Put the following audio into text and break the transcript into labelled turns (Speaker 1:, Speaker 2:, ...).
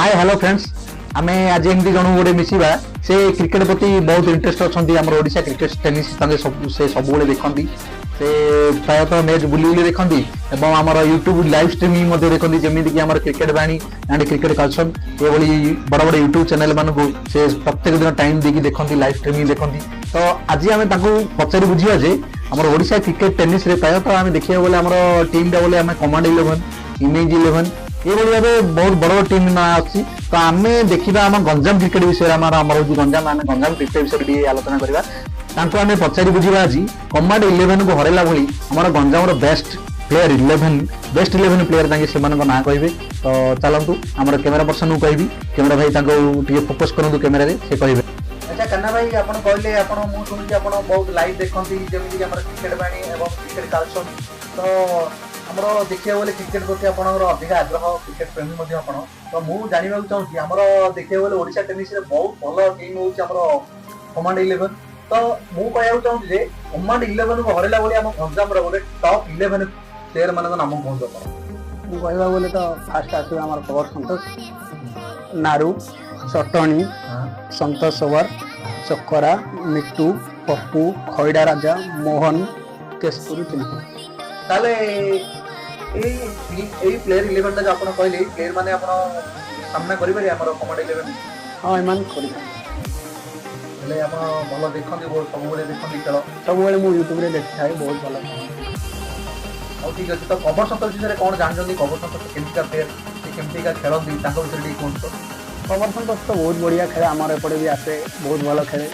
Speaker 1: ହାଏ hello friends, ଆମେ ଆଜି ଏମିତି ଜଣଙ୍କୁ ଗୋଟେ ମିଶିବା, ସେ କ୍ରିକେଟ ପ୍ରତି ବହୁତ ଇଣ୍ଟରେଷ୍ଟ ଅଛନ୍ତି। ଆମର ଓଡ଼ିଶା କ୍ରିକେଟ ଟେନିସ୍ ତାଙ୍କେ ସବୁ ସେ ସବୁବେଳେ ଦେଖନ୍ତି। ସେ ପ୍ରାୟତଃ ମ୍ୟାଚ୍ ବୁଲି ବୁଲି ଦେଖନ୍ତି ଏବଂ ଆମର ୟୁଟ୍ୟୁବ ଲାଇଭ୍ ଷ୍ଟ୍ରିମିଂ ମଧ୍ୟ ଦେଖନ୍ତି, ଯେମିତିକି ଆମର cricket Bani and cricket Kalsan, ଏଭଳି ବଡ଼ ବଡ଼ ୟୁଟ୍ୟୁବ ଚ୍ୟାନେଲ ମାନଙ୍କୁ ସେ ପ୍ରତ୍ୟେକ ଦିନ ଟାଇମ୍ ଦେଇକି ଦେଖନ୍ତି, ଲାଇଭ୍ ଷ୍ଟ୍ରିମିଂ ଦେଖନ୍ତି। ତ ଆଜି ଆମେ ତାଙ୍କୁ ପଚାରି ବୁଝିବା ଯେ ଆମର ଓଡ଼ିଶା କ୍ରିକେଟ ଟେନିସରେ ପ୍ରାୟତଃ ଆମେ ଦେଖିବାକୁ ଗଲେ ଆମର ଟିମ୍ଟା ବୋଲେ ଆମେ କମାଣ୍ଡ 11, ଇମେଜ୍ 11, ଏଇଭଳି ଭାବେ ବହୁତ ବଡ଼ ବଡ଼ ଟିମ୍ ନାଁ ଅଛି। ତ ଆମେ ଦେଖିବା ଆମ ଗଞ୍ଜାମ କ୍ରିକେଟ ବିଷୟରେ। ଆମର ହଉଛି ଗଞ୍ଜାମ, ଆମେ ଗଞ୍ଜାମ କ୍ରିକେଟ ବିଷୟରେ ଟିକେ ଆଲୋଚନା କରିବା। ତାଙ୍କୁ ଆମେ ପଚାରି ବୁଝିବା ଆଜି କମାଣ୍ଡ 11କୁ ହରାଇଲା ଭଳି ଆମର ଗଞ୍ଜାମର ବେଷ୍ଟ ପ୍ଲେୟାର 11, ବେଷ୍ଟ 11 ପ୍ଲେୟାର ତାଙ୍କେ ସେମାନଙ୍କ ନାଁ କହିବେ। ତ ଚାଲନ୍ତୁ, ଆମର କ୍ୟାମେରା ପର୍ସନକୁ କହିବି, କ୍ୟାମେରା ଭାଇ ତାଙ୍କୁ ଟିକେ ଫୋକସ୍ କରନ୍ତୁ କ୍ୟାମେରାରେ, ସେ କହିବେ। ଆଚ୍ଛା କାହ୍ନା ଭାଇ, ଆପଣ କହିଲେ ଆପଣ, ମୁଁ ଶୁଣୁଛି ଆପଣ ବହୁତ ଲାଇଭ୍ ଦେଖନ୍ତି, ଯେମିତିକି ଆମର କ୍ରିକେଟ ବାଣୀ ଏବଂ କ୍ରିକେଟ କାଲସନ୍। ତ ଆମର ଦେଖିବାକୁ ଗଲେ କ୍ରିକେଟ ପ୍ରତି ଆପଣଙ୍କର ଅଧିକା ଆଗ୍ରହ, କ୍ରିକେଟ ପ୍ରେମୀ ମଧ୍ୟ ଆପଣ। ତ ମୁଁ ଜାଣିବାକୁ ଚାହୁଁଛି, ଆମର ଦେଖିବାକୁ ଗଲେ ଓଡ଼ିଶା ଟେନିସରେ ବହୁତ ଭଲ ଟିମ୍ ହଉଛି ଆମର କମାଣ୍ଡ 11। ତ ମୁଁ କହିବାକୁ ଚାହୁଁଛି ଯେ କମାଣ୍ଡ 11କୁ ହରାଇଲା ଭଳି ଆମ ଗଞ୍ଜାମର ଗୋଟେ ଟପ୍ 11 ପ୍ଲେୟର ମାନଙ୍କ ନାମ କୁହନ୍ତୁ ଆପଣ।
Speaker 2: ମୁଁ କହିବାକୁ ଗଲେ ତ ଫାଷ୍ଟ ଆସିବ ଆମର କବର ସନ୍ତୋଷ, ନାରୁ, ଚଟଣି, ସନ୍ତୋଷ ସବର, ଚକରା, ମିଟୁ, ପପୁ, ଖଇଡା ରାଜା, ମୋହନ, କେଶପୁର ଚିଲିକା।
Speaker 1: ତାହେଲେ ଏଇ ଏଇ ପ୍ଲେୟର 11ଟା ଯୋଉ ଆପଣ କହିଲେ, ଏଇ ପ୍ଲେୟର ମାନେ ଆପଣ ସାମ୍ନା କରିପାରିବେ ଆମର କମାଣ୍ଡ 11?
Speaker 2: ହଁ, ଏମାନେ କରିପାରିବେ।
Speaker 1: ହେଲେ ଆପଣ ଭଲ ଦେଖନ୍ତି, ବହୁତ ସବୁବେଳେ ଦେଖନ୍ତି ଖେଳ?
Speaker 2: ସବୁବେଳେ ମୁଁ ୟୁଟ୍ୟୁବରେ ଦେଖିଥାଏ, ବହୁତ ଭଲ।
Speaker 1: ହଉ, ଠିକ ଅଛି। ତ କବର ସନ୍ତୋଷ ବିଷୟରେ କଣ ଜାଣିଛନ୍ତି? କବର ସନ୍ତୋଷ କେମିତିକା ପ୍ଲେୟର, ସେ କେମିତିକା ଖେଳନ୍ତି, ତାଙ୍କ ବିଷୟରେ ଟିକେ କୁହନ୍ତୁ ତ।
Speaker 2: କବର ସନ୍ତୋଷ ତ ବହୁତ ବଢ଼ିଆ ଖେଳେ। ଆମର ଏପଟେ ବି ଆସେ, ବହୁତ ଭଲ ଖେଳେ।